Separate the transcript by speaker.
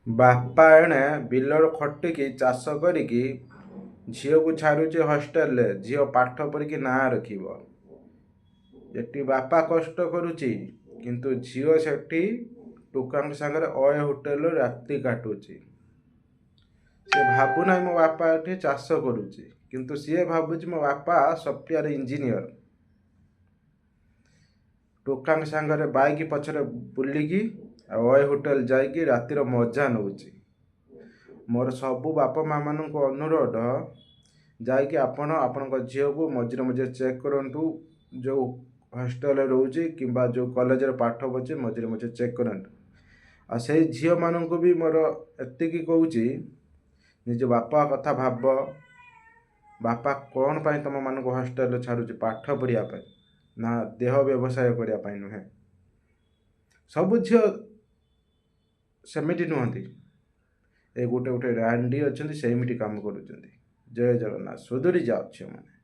Speaker 1: ବାପା ଏଣେ ବିଲରେ ଖଟିକି ଚାଷ କରିକି ଝିଅକୁ ଛାଡ଼ୁଛି ହଷ୍ଟେଲରେ, ଝିଅ ପାଠ ପଢ଼ିକି ନାଁ ରଖିବ। ଏଠି ବାପା କଷ୍ଟ କରୁଛି, କିନ୍ତୁ ଝିଅ ସେଠି ଟୋକାଙ୍କ ସାଙ୍ଗରେ ଅୟ ହୋଟେଲରେ ରାତି କାଟୁଛି। ସେ ଭାବୁନାହିଁ ମୋ ବାପା ଏଠି ଚାଷ କରୁଛି, କିନ୍ତୁ ସିଏ ଭାବୁଛି ମୋ ବାପା ସଫ୍ଟୱେୟାର ଇଞ୍ଜିନିୟର। ଟୋକାଙ୍କ ସାଙ୍ଗରେ ବାଇକ୍ ପଛରେ ବୁଲିକି ଆଉ ଅୟ ହୋଟେଲ ଯାଇକି ରାତିର ମଜା ନେଉଛି। ମୋର ସବୁ ବାପା ମା ମାନଙ୍କୁ ଅନୁରୋଧ, ଯାଇକି ଆପଣ ଆପଣଙ୍କ ଝିଅକୁ ମଝିରେ ମଝିରେ ଚେକ୍ କରନ୍ତୁ। ଯେଉଁ ହଷ୍ଟେଲରେ ରହୁଛି କିମ୍ବା ଯେଉଁ କଲେଜରେ ପାଠ ପଢ଼ୁଛି, ମଝିରେ ମଝିରେ ଚେକ୍ କରନ୍ତୁ। ଆଉ ସେଇ ଝିଅମାନଙ୍କୁ ବି ମୋର ଏତିକି କହୁଛି, ନିଜ ବାପା କଥା ଭାବ। ବାପା କ'ଣ ପାଇଁ ତୁମମାନଙ୍କୁ ହଷ୍ଟେଲରେ ଛାଡ଼ୁଛି? ପାଠ ପଢ଼ିବା ପାଇଁ ନା ଦେହ ବ୍ୟବସାୟ କରିବା ପାଇଁ ନୁହେଁ। ସବୁ ଝିଅ ସେମିତି ନୁହନ୍ତି, ଏ ଗୋଟେ ଗୋଟେ ରାଣ୍ଡି ଅଛନ୍ତି, ସେମିତି କାମ କରୁଛନ୍ତି। ଜୟ ଜଗନ୍ନାଥ। ସୁଧୁରି ଯାଅ ଝିଅମାନେ।